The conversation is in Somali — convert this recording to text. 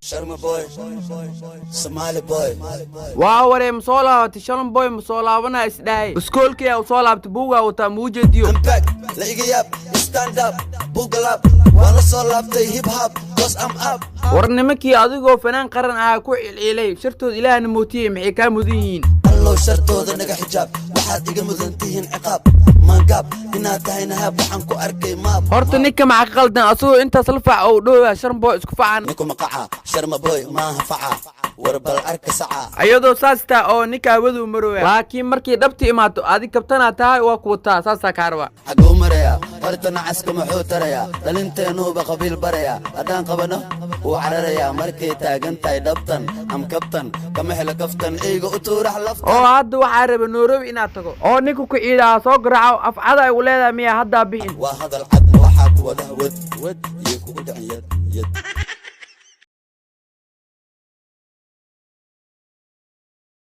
Sharma boy, Somali boy. Waa waree, ma soo laabatay Sharma Boy? Ma soo laabanaa isdhahay? Iskoolkiyaa u soo laabtay, buugaa wataa, muujeediyo. I'm back, la iga yaab, stand up, bugle up. Waan la soo laabtay hip hop, 'cause I'm up. War nimankii adigoo fanaan qaran ahaa ku cilciilay, shartood Ilaahna mootiyey, maxay kaa mudan yihiin? Allow shartooda naga xijaab, waxaad iga mudan tihiin ciqaab. Maangaab inaad tahay nahaab, waxaan ku arkay maab. Horta ninka maxa ka qaldan, asagoo intaas la fac oo dhooya Sharma Boy isku facan? Ninku maqaca, Sharma boy maaha faca, war bal arka saca. Ayadoo saas taa oo ninka hawadu marooya, laakiin markii dhabti imaato, adi kabtanaa tahay, waa ku wataa, saasaa kaa rabaa. Xaguu marayaa horta nacaska? Muxuu tarayaa? Dhalinteennuuba qabiil barayaa. Haddaan qabano wuu cararayaa. Markay taagan tahay dhabtan am kabtan, kama helo kaftan, eyga u tuurax laftan. Oo hadda waxaa raba Nairobi inaad tago oo ninka ku ciidaha soo garaaco, afcada ay u leedahay miyaa haddaa bixin? Waa hadal cad, waxaa ku wada wad wad iyo kugu dhicin yad yad.